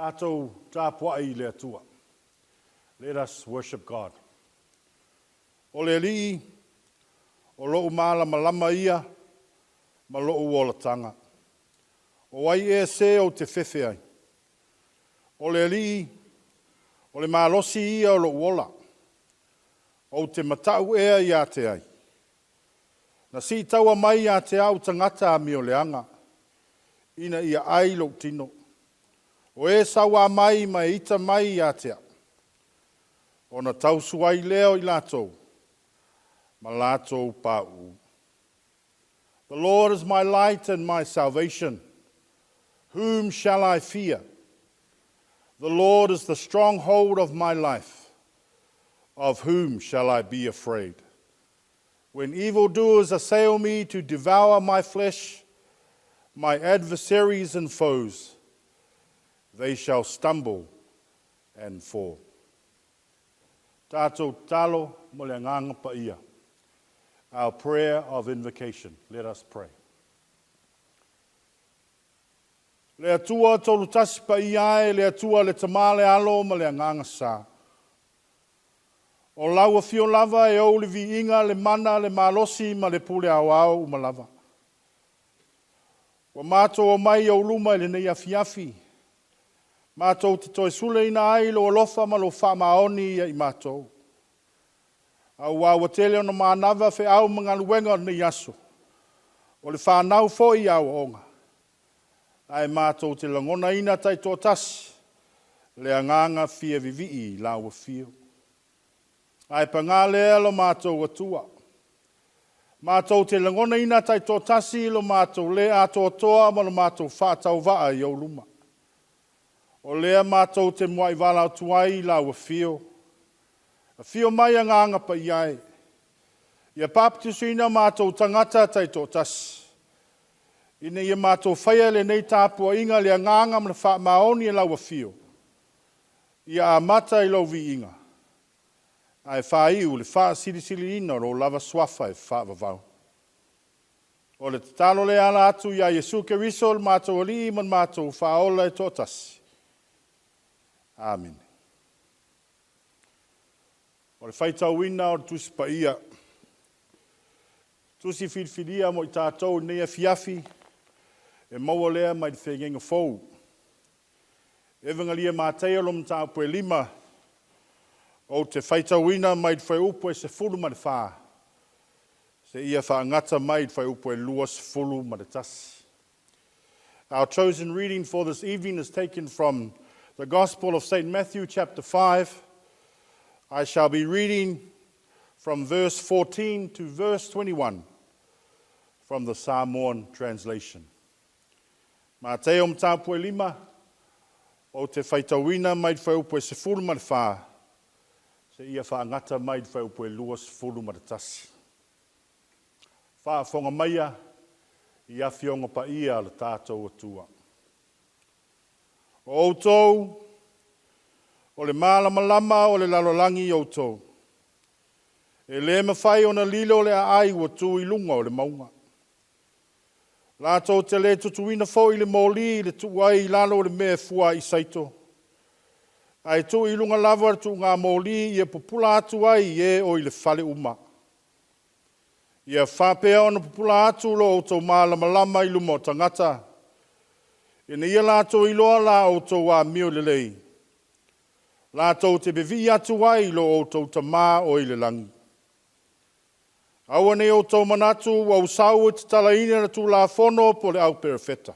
Tatou tapuai i le Atua. Let us worship God. O le Alii, o lou malamalama ia ma lou olataga. O ai ea se ou te fefe ai? O le Alii, o le malosi ia o lou ola. Ou te mata'u ea ia te ai? Na siitaua mai ia te au tagata amioleaga, ina ia ai lou tino. O e sauā mai ma e ita mai ia te au. Ona tausu ai lea o i latou, ma latou pauu. The Lord is my light and my salvation. Whom shall I fear? The Lord is the stronghold of my life. Of whom shall I be afraid? When evildoers assail me to devour my flesh, my adversaries and foes, they shall stumble and fall. Tatou tatalo mo le Agaga Paia. Our prayer of invocation. Let us pray. Le Atua Tolutasi Paia e, le Atua le Tama le Alo ma le Agaga Sa. O lau afio lava e ou le viiga, le mana, le malosi ma le pule aoao uma lava. Ua matou omai i ou luma i lenei afiafi, matou te toe suleina ai lou alofa ma lou faamaoni ia i matou. Auā ua tele ona manava feau ma galuega o lenei aso, o le fanau foi i aoaoga, ae matou te lagonaina taitoatasi le agaga fia vivii i lau afio. Ae pagā lea lo matou Atua, matou te lagonaina taitoatasi lo matou le atoatoa ma lo matou faatauvaa i ou luma. O lea matou te muai valaautu ai i lau afio. Afio mai Agaga Paia e, ia papatisoina matou tagata taitoatasi, ina ia matou faia lenei tapuaiga le agaga ma le faamaoni e lau afio, ia amata i lou viiga, ae faaiu i le faasilisiliina o lou lava suafa e faavavau. O le tatalo lea e ala atu ia Iesu Keriso le matou Alii ma le matou Faaola e toatasi. Amene. O le faitauina o le Tusi Paia, tusi filifilia mo i tatou i lenei afiafi, e maua lea mai le Feagaiga Fou. Evegalia Mataia lona mataupu e 5, ou te faitauina mai le fuaiupu e 14 seia faagata mai le fuaiupu e 21. Our chosen reading for this evening is taken from the Gospel of St. Matthew, chapter 5. I shall be reading from verse 14 to verse 21 from the Samoan translation. Mateo mataupu e 5, ou te faitauina mai le fuaiupu e 14, seia faagata mai le fuaiupu e 21. Faafofoga maia i afioga paia a le tatou Atua. O outou, o le malamalama o le lalolagi outou. E le mafai ona lilo le aai ua tu i luga o le mauga. Latou te le tutuina foi le moli i le tuu ai i lalo o le mea e fua ai i saito, ae tuu i luga lava o le tuugamoli ia pupula atu ai i e o i le fale uma. Ia faapea ona pupula atu lo outou malamalama i luma o tagata, ina ia latou iloa la outou amio lelei, latou te vivii atu ai i lo outou Tamā o i le lagi. Aua ne i outou manatu ua ou sau e tatalaina le Tulafono po o le au perofeta.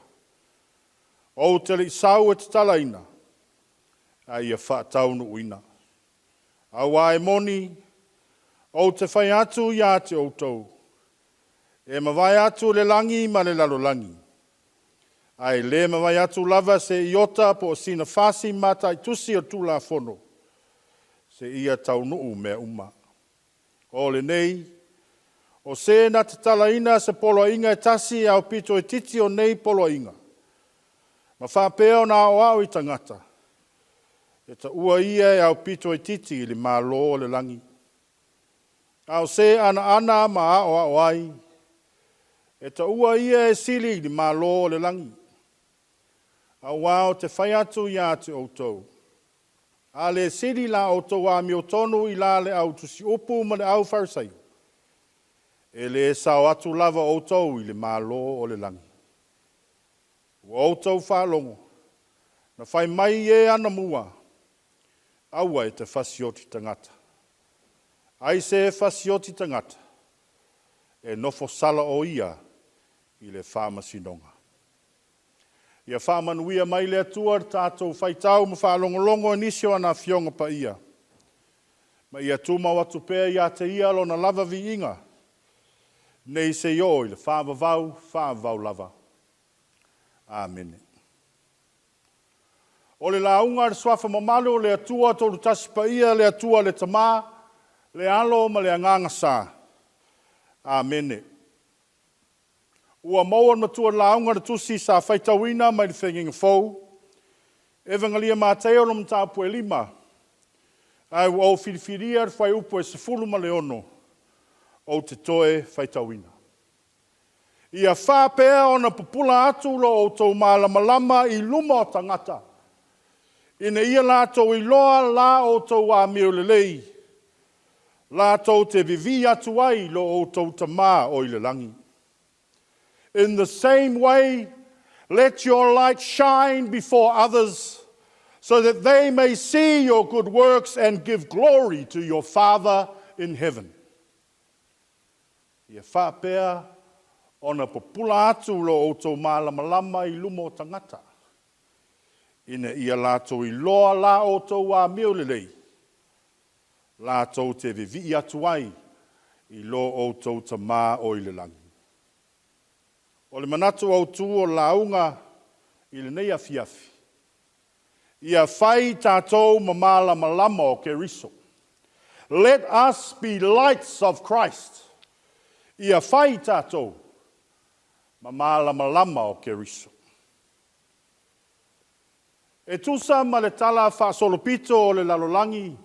Ou te le i sau e tatalaina, ae ia faataunuuina. Auā e moni, ou te fai atu ia te outou, e mavae atu le lagi ma le lalolagi, ae le mavae atu lava se iota po o sina fasi mataitusi o le Tulafono, seia taunuu mea uma. O lenei, o se na tatalaina se poloaiga e tasi e aupito itiiti o nei poloaiga, ma faapea ona aoao i tagata, e taua ia e aupito itiiti i le Malo o le lagi. A o se anaana ma aoao ai, e taua ia e sili i le Malo o le lagi. Auā ou te fai atu iā te outou, a le sili la outou amiotonu i la le au tusiupu ma le au Farisaio, e lē sao atu lava outou i le Malo o le lagi. Ua outou faalogo, na fai mai i e anamua, Aua e te fasioti tagata. Aise e fasioti tagata, e nofo sala o ia i le faamasinoga. Ia faamanuia mai le Atua i le tatou faitau ma faalogologo i nisi o ana Afioga Paia, ma ia tumau atu pea ia te Ia Lona lava viiga, nei seia oo i le faavavau faavavau lava. Amene. O le lauga a le Suafa Mamalu o le Atua Tolutasi Paia, le Atua le Tama, le Alo ma le Agaga Sa. Amene. Ua maua e le matua lauga le tusi sa faitauina mai le Feagaiga Fou, Evegalia Mataio lona mataupu e 5, ae ua ou filifilia le fuaiupu e 16 ou te toe faitauina. Ia faapea ona pupula atu lo outou malamalama i luma o tagata, ina ia latou iloa la outou amio lelei, latou te vivii atu ai i lo outou Tama o i le lagi. In the same way, let your light shine before others, so that they may see your good works and give glory to your Father in heaven. Ia faapea ona pupula atu lo outou malamalama i luma o tagata, ina ia latou iloa la outou amio lelei, latou te vivii atu ai i lo outou Tama o i le lagi. O le manatu autu o le lauga i lenei afiafi, ia fai tatou ma malamalama o Keriso. Let us be lights of Christ. Ia fai tatou ma malamalama o Keriso. E tusa ma le tala faasolopito o le lalolagi,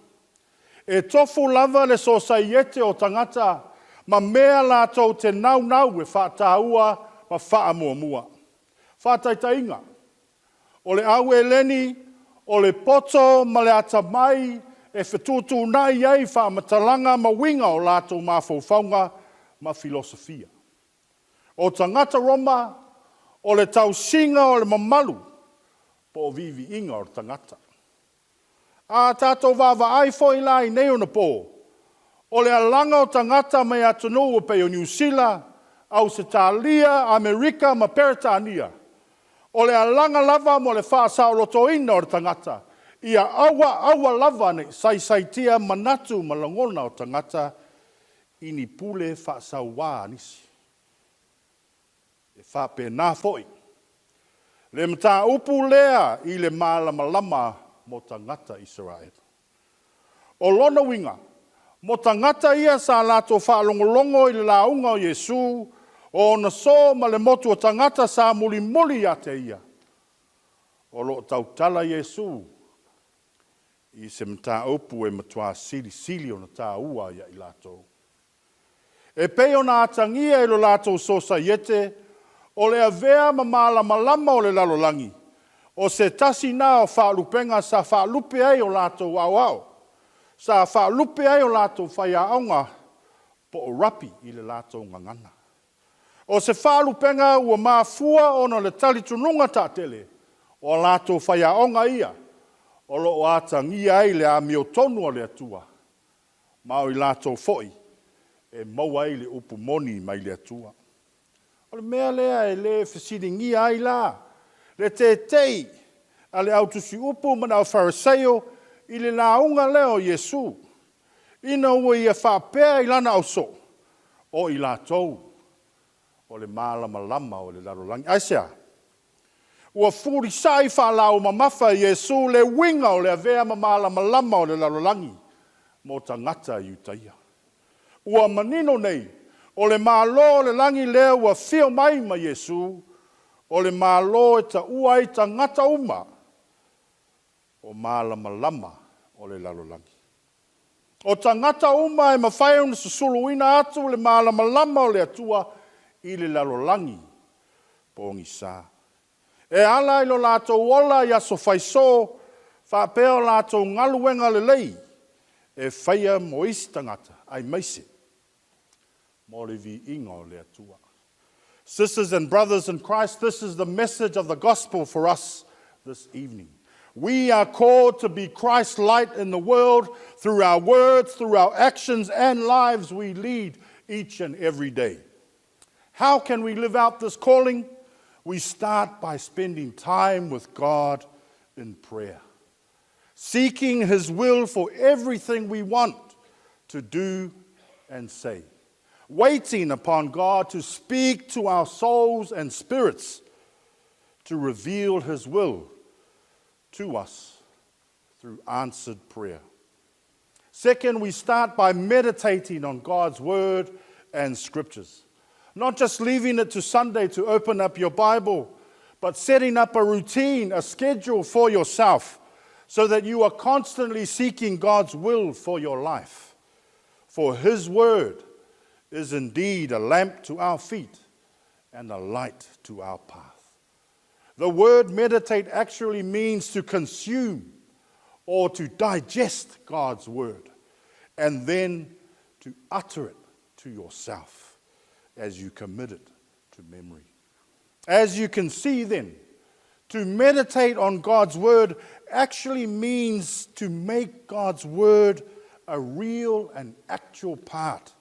e tofu lava le sosaiete o tagata ma mea latou te naunau e faataua ma faamuamua. Faataitaiga, o le au eleni, o le poto ma le atamai e fetuutuunai ai faamatalaga ma uiga o latou mafaufauga ma filosofia. O tagata Roma, o le tausiga o le mamalu po o viiviiga o le tagata. A tatou vaavaai foi la i nei ona po, o le alaga o tagata mai atunuu e pei o Niu Sila, Ausetalia, Amerika ma Peretania, o le alaga lava mo le faasaolotoina o le tagata, ia aua aua lava ne i saisaitia manatu ma lagona o tagata i ni pule faasauā a nisi. E faapena foi le mataupu lea i le malamalama mo tagata Isaraelu. O lona uiga, mo tagata ia sa latou faalogologo i le lauga o Iesu, o ona soo ma le motu o tagata sa mulimuli ia te ia, o lo o tautala Iesu i se mataupu e matua silisili ona taua ia i latou. E pei ona atagia i lo latou sosaiete, o le avea ma malamalama o le lalolagi, o se tasi na o faalupega sa faalupe ai o latou aoao, sa faalupe ai o latou faiaoga po o rapi i le latou gagana. O se faalupega ua mafua ona o le talitonuga taatele o a latou faiaoga ia o lo o atagia ai le amiotonu a le Atua, ma o i latou foi e maua ai le upu moni mai le Atua. O le mea lea e le fesiligia ai la le tete'i a le au tusiupu ma le au Farisaio i le lauga lea o Iesu, ina ua ia faapea i lana ausoo, o i latou o le malamalama o le lalolagi. Aisea? Ua fulisa'i faalaumamafa e Iesu le uiga o le avea ma malamalama o le lalolagi mo tagata Iutaia. Ua manino nei, o le Malo o le lagi lea ua afio mai ma Iesu, o le Malo e taua ai tagata uma o malamalama o le lalolagi. O tagata uma e mafai ona susuluina atu le malamalama o le Atua i le lalolagi pogisa. E ala i lo latou ola i aso faisō, faapea o latou galuega lelei e faia mo isi tagata, aemaise mo le viiga o le Atua. Sisters and brothers in Christ, this is the message of the gospel for us this evening. We are called to be Christ's light in the world through our words, through our actions and lives we lead each and every day. How can we live out this calling? We start by spending time with God in prayer, seeking His will for everything we want to do and say, waiting upon God to speak to our souls and spirits to reveal His will to us through answered prayer. Second, we start by meditating on God's Word and Scriptures. Not just leaving it to Sunday to open up your Bible, but setting up a routine, a schedule for yourself, so that you are constantly seeking God's will for your life. For His Word is indeed a lamp to our feet and a light to our path. The word meditate actually means to consume or to digest God's word and then to utter it to yourself as you commit it to memory. As you can see, then, to meditate on God's word actually means to make God's word a real and actual part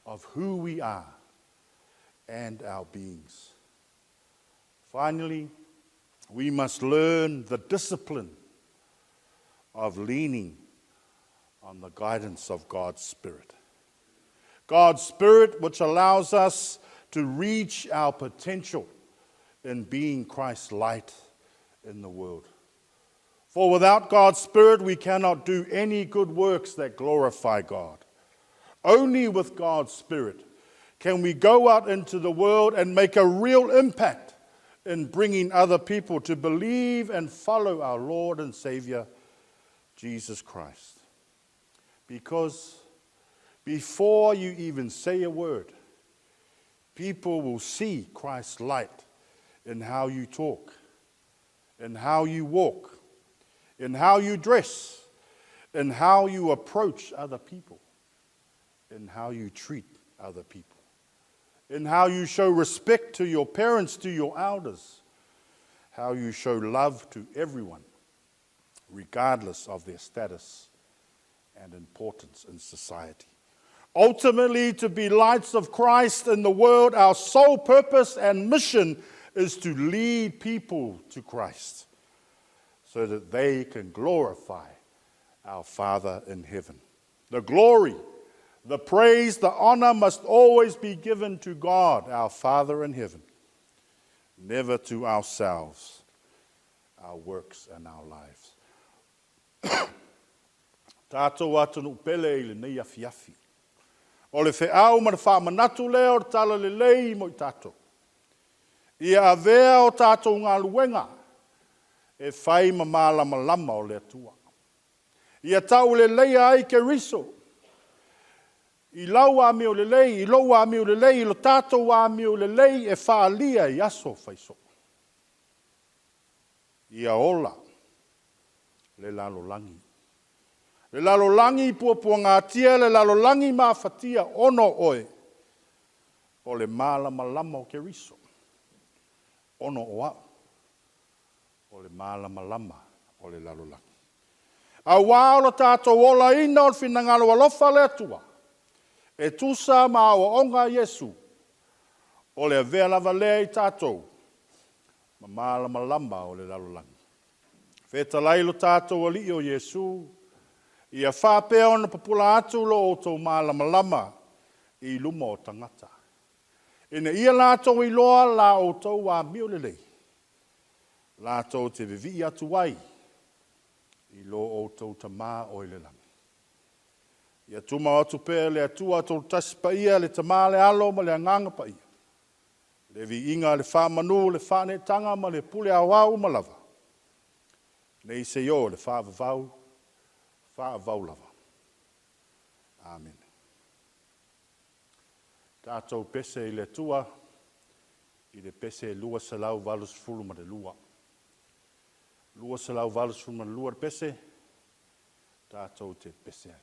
of who we are and our beings. Finally, we must learn the discipline of leaning on the guidance of God's Spirit. God's Spirit, which allows us to reach our potential in being Christ's light in the world. For without God's Spirit, we cannot do any good works that glorify God. Only with God's Spirit can we go out into the world and make a real impact in bringing other people to believe and follow our Lord and Savior, Jesus Christ. Because before you even say a word, people will see Christ's light in how you talk, in how you walk, in how you dress, in how you approach other people, in how you treat other people, in how you show respect to your parents, to your elders, how you show love to everyone, regardless of their status and importance in society. Ultimately, to be lights of Christ in the world, our sole purpose and mission is to lead people to Christ so that they can glorify our Father in heaven. The glory, the praise, the honor must always be given to God, our Father in heaven, never to ourselves, our works, and our lives. Tātou atunuu pele i lenei afiafi. O le feau ma le faamanatu lea o le Talalelei mo i tatou. Ia avea o tatou galuega e fai ma malamalama o le Atua. Ia tauleleia ai Keriso i lau amio lelei, i lou amio lelei, i lo tatou amio lelei e faaalia i aso faisoo. Ia ola le lalolagi. Le lalolagi puapuagatia, le lalolagi mafatia, ona o oe, o le malamalama o Keriso, ona o au, o le malamalama o le lalolagi. Auā o lo tatou olaina o le finagalo alofa o le Atua, e tusa ma aoaoga a Iesu, o le avea lava lea i tatou ma malamalama o le lalolagi. Fetalai lo tatou Alii o Iesu, ia faapea ona pupula atu lo outou malamalama i luma o tagata, ina ia latou iloa la outou amio lelei, latou te vivii atu ai i lo outou Tama o i le lagi. Ia tumau atu pea e le Atua Toatasi Paia, le Tama, le Alo ma le Agaga Paia, le viiga, le faamanu, le faaneetaga ma le pule aoao uma lava, nei seia oo i le faavavau, faavavau lava. Amene. Tatou pese i le Atua. I le pese 282. 282 le pese, tatou te pese ai.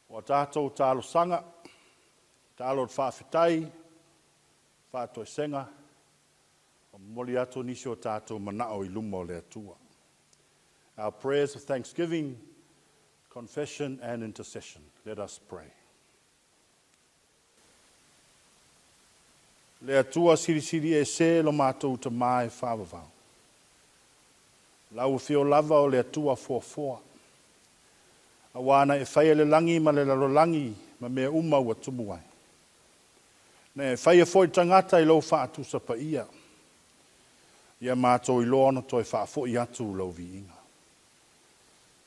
O a tatou talosaga, talo o le faafetai, faatoesega, ma momoli atu nisi o tatou manao i luma o le Atua. Our prayers of thanksgiving, confession and intercession. Let us pray. Le Atua silisili ese lo matou Tama e faavavau. Lau Afio lava o le Atua foafoa. Aua na e faia le lagi ma le lalolagi ma mea uma ua tumu ai. Na e faia foi le tagata i lou faatusa paia. Ia matou iloa ona toe faafoi atu lau viiga.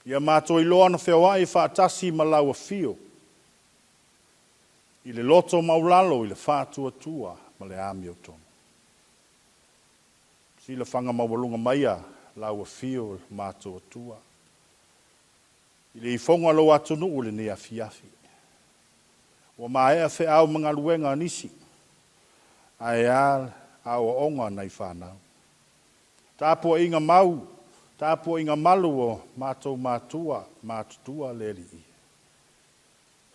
Ia matou iloa ona feoai faatasi ma lau Afio i le loto maulalo i le faatuatua ma le amiotonu. Silafaga maualuga maia lau Afio lo matou Atua i le ifoga o lou atunuu i lenei afiafi. Ua maea feau ma galuega a nisi, ae a aoaoga a nai fanau. Tapuaiga mau, tapuaiga malu o matou matua matutua le Alii.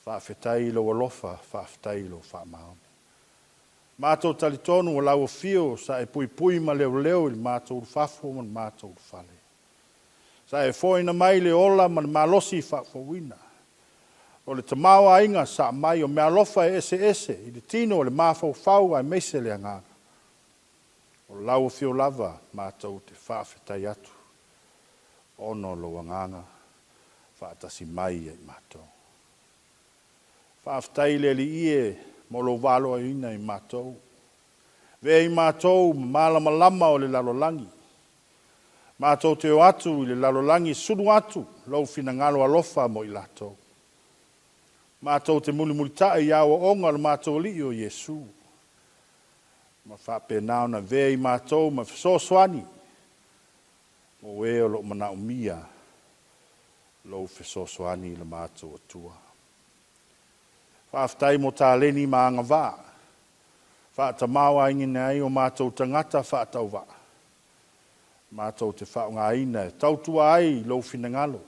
Faafetai i lou alofa, faafetai i lou faamaoni. Matou talitonu o lau afio sa e puipui ma leoleo i le matou ulufafo ma le matou ulufale. Sa e foaina mai le ola ma le malosi faafouina. O le tamaoaiga sa aumai o meaalofa e eseese i le tino, le mafaufau aemaise le agaga. O lau afio lava matou te faafetai atu ona o lou agaga faatasi mai ia i matou. Faafetai i le Alii e mo lou valoaina i matou. Avea i matou ma malamalama o le lalolagi. Matou te o atu i le lalolagi sulu atu lou finagalo alofa mo i latou. Matou te mulimulitai i aoaoga o le matou Alii o Iesu. Ma faapena ona avea i matou ma fesoasoani mo e o lo o manaomia lou fesoasoani i le matou Atua. Faafetai mo taleni ma agavaa faatamaoaigaina ai o matou tagata faatauvaa, matou te faaaogaina e tautua ai i lou finagalo,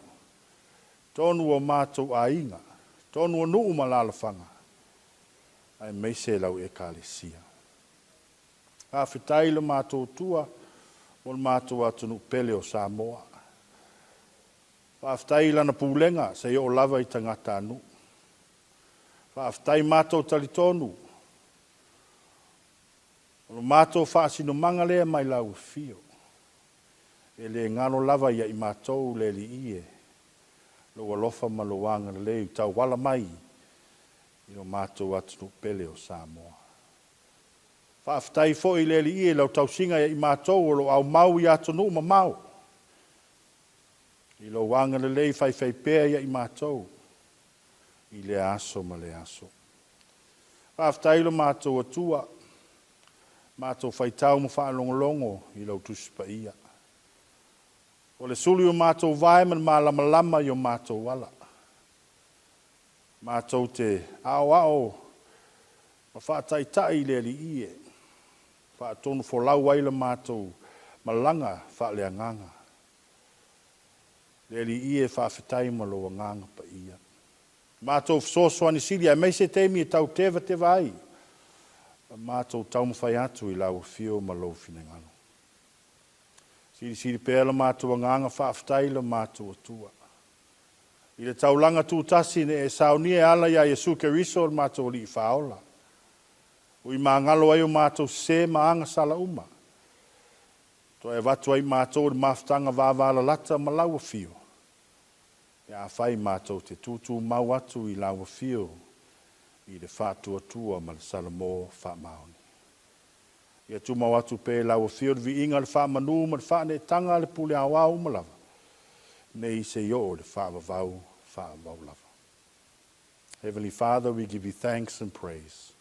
tonu o matou aiga, tonu o nuu ma alaalafaga, aemaise lau Ekalesia. Faafetai i lo matou Atua. mo le matou atunuu pele o Samoa. Faafetai i Lana pulega seia oo lava i tagatanuu. Faafetai matou talitonu o lo matou faasinomaga lea mai Lau Afio. E le galo lava ia i matou le Alii e Lou alofa ma Lou agalelei ua tauala mai i lo matou atunuu pele o Samoa. Faafetai foi le Alii i Lau tausiga ia i matou o lo o aumau i atunuu mamao, i Lou agalelei faifaipea ia i matou i lea aso ma lea aso. Faafetai lo matou Atua, matou faitau ma faalogologo i Lau Tusi Paia. O le sulu i o matou vae ma le malamalama i o matou ala. Matou te aoao ma faataitai i le Alii e faatonufolau ai la matou malaga faaleagaga. Le Alii e, faafetai ma Lou Agaga Paia. Matou fesoasoani sili aemaise taimi e tau tevateva ai la matou taumafai atu i Lau Afio ma Lou finagalo. Silisili pea la matou agaga faafetai i lo matou Atua. I le taulaga tutasi na e saunia e ala ia Iesu Keriso lo matou Alii Faaola, ui magalo ai o matou sese ma agasala uma, toe avatu ai matou i le mafutaga vavalalata ma Lau Afio, pe afai matou te tutumau atu i Lau Afio i le faatuatua ma le salamo faamaoni. Ia tumau atu pea i Lau Afio le viiga, le faamanu ma le faaneetaga a le pule aoao uma lava, nei seia oo i le faavavau faavavau lava. Heavenly Father, we give you thanks and praise.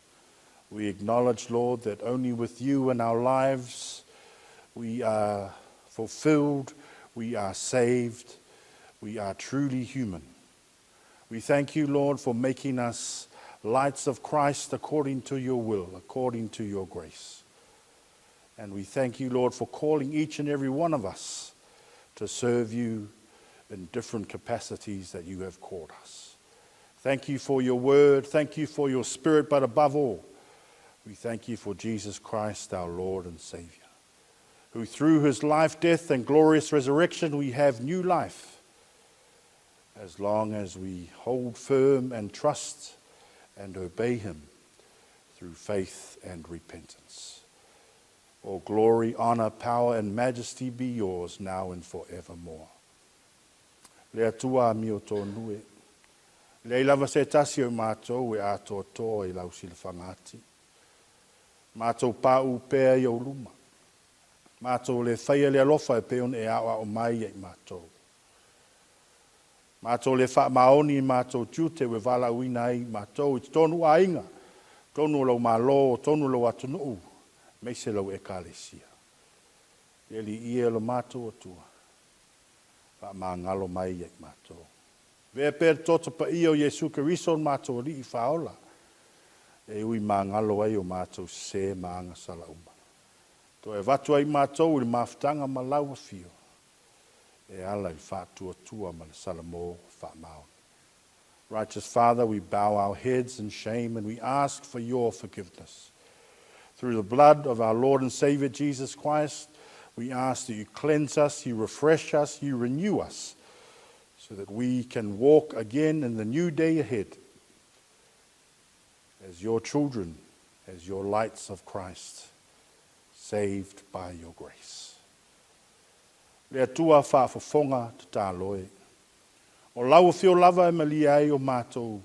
We acknowledge, Lord, that only with you in our lives we are fulfilled, we are saved, we are truly human. We thank you, Lord, for making us lights of Christ according to your will, according to your grace. And we thank you, Lord, for calling each and every one of us to serve you in different capacities that you have called us. Thank you for your word. Thank you for your spirit. But above all, we thank you for Jesus Christ, our Lord and Savior, who through his life, death, and glorious resurrection, we have new life as long as we hold firm and trust and obey him through faith and repentance. All glory, honor, power, and majesty be yours now and forevermore. Le Atua amiotonu e. Leai lava se tasi o matou e atoatoa i lau silafaga ati. Matou paʻu pea i ou luma. Matou le faia le alofa e pei ona e aoao mai ia i matou. Matou le faamaoni i matou tiute ua e valaauina ai matou i totonu o aiga, totonu o lou Malo, totonu o lou atunuu, aemaise lau Ekalesia. Le Alii e o le matou Atua, faamagalo mai ia i matou. Avea pea le toto paia o Iesu Keriso lo matou Alii Faaola, e ui magalo ai o matou sese ma agasala uma. Toe avatu ai matou i le mafutaga ma lau Afio, e ala i le faatuatua ma le salamo faamaoni. Righteous Father, we bow our heads in shame and we ask for your forgiveness. Through the blood of our Lord and Savior Jesus Christ, we ask that you cleanse us, you refresh us, you renew us, so that we can walk again in the new day ahead as your children, as your lights of Christ, saved by your grace. Le Atua faafofoga tatalo e. O lau afio lava e malie ai o matou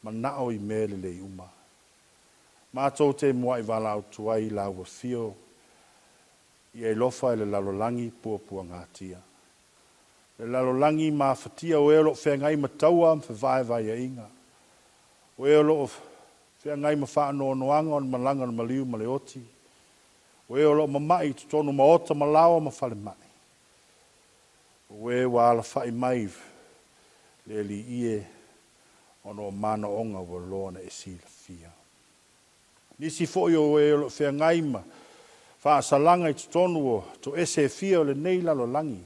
manao i mea lelei uma. Matou te muai valaautu ai i lau afio ia alofa e le lalolagi puapuagatia. Le lalolagi mafatia o e o loo feagai ma taua ma fevaevaeaiga. O e o loo feagai ma faanoanoaga o le malaga o le maliu ma le oti. O e o loo mama'i i totonu maota ma laoa ma falemai. O e ua alafai mai le Alii e ona o manaoga ua loa ona e silafia. Nisi foi o e o loo feagai ma faasalaga i totonu o toese e fia o lenei lalolagi,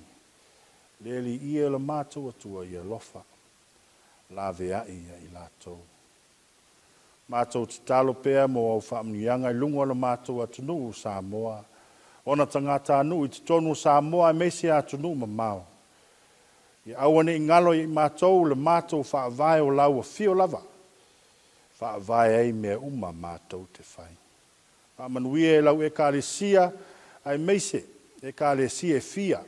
le Alii e o le matou Atua ia alofa, laveai ia i latou. Matou tatalo pea mo au faamanuiaga i luga o le matou atunuu o Samoa. ona tagatanuu i totonu o Samoa aemaise atunuu mamao. Ia aua ne i galo ia i matou le matou Faavae o Lau Afio lava, e faavae ai mea uma matou te fai. Faamanuia i lau Ekalesia aemaise Ekalesia e fia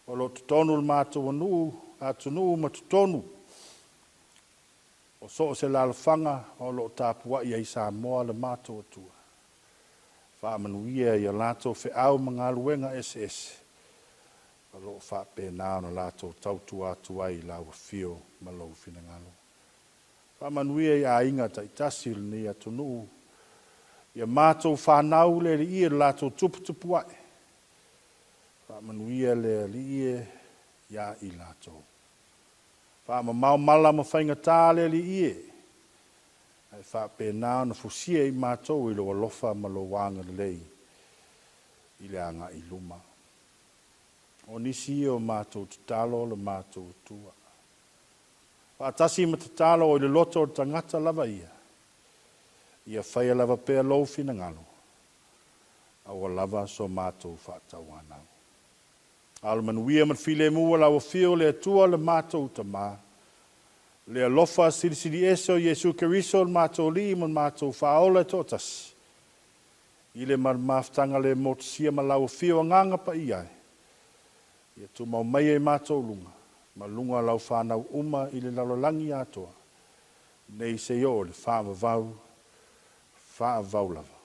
o lo o totonu o le matou nuu, atunuu ma totonu o so o se alaalafaga o lo o tapuai ai Samoa le matou Atua. Faamanuia i a latou feau ma galuega eseese o lo o faapena ona latou tautua atu ai i Lau Afio ma Lou finagalo. Faamanuia i aiga taitasi o lenei atunuu, i a matou fanau le Alii e, le latou tuputupuae. Faamanuia le Alii e ia i latou. Faamamao mala ma faigata le Alii e, ae faapena ona fusia i matou i Lou alofa ma Lou agalelei i le agai i luma. O nisi ia o matou tatalo le matou Atua. Faatasi ma tatalo o i le loto o le tagata lava ia, ia faia lava pea Lou finagalo, aua lava so matou faatauanau. A o le manuia ma le filemu o Lau Afio le Atua le matou Tama, le alofa silisili ese o Iesu Keriso le matou Alii ma le matou Faaola e toatasi, i le ma le mafutaga le motusia ma Lau Afio Agaga Paia e, ia tumau maia i matou luga, ma luga o lau fanau uma i le lalolagi atoa, nei seia oo i le faavavau, faavavau lava.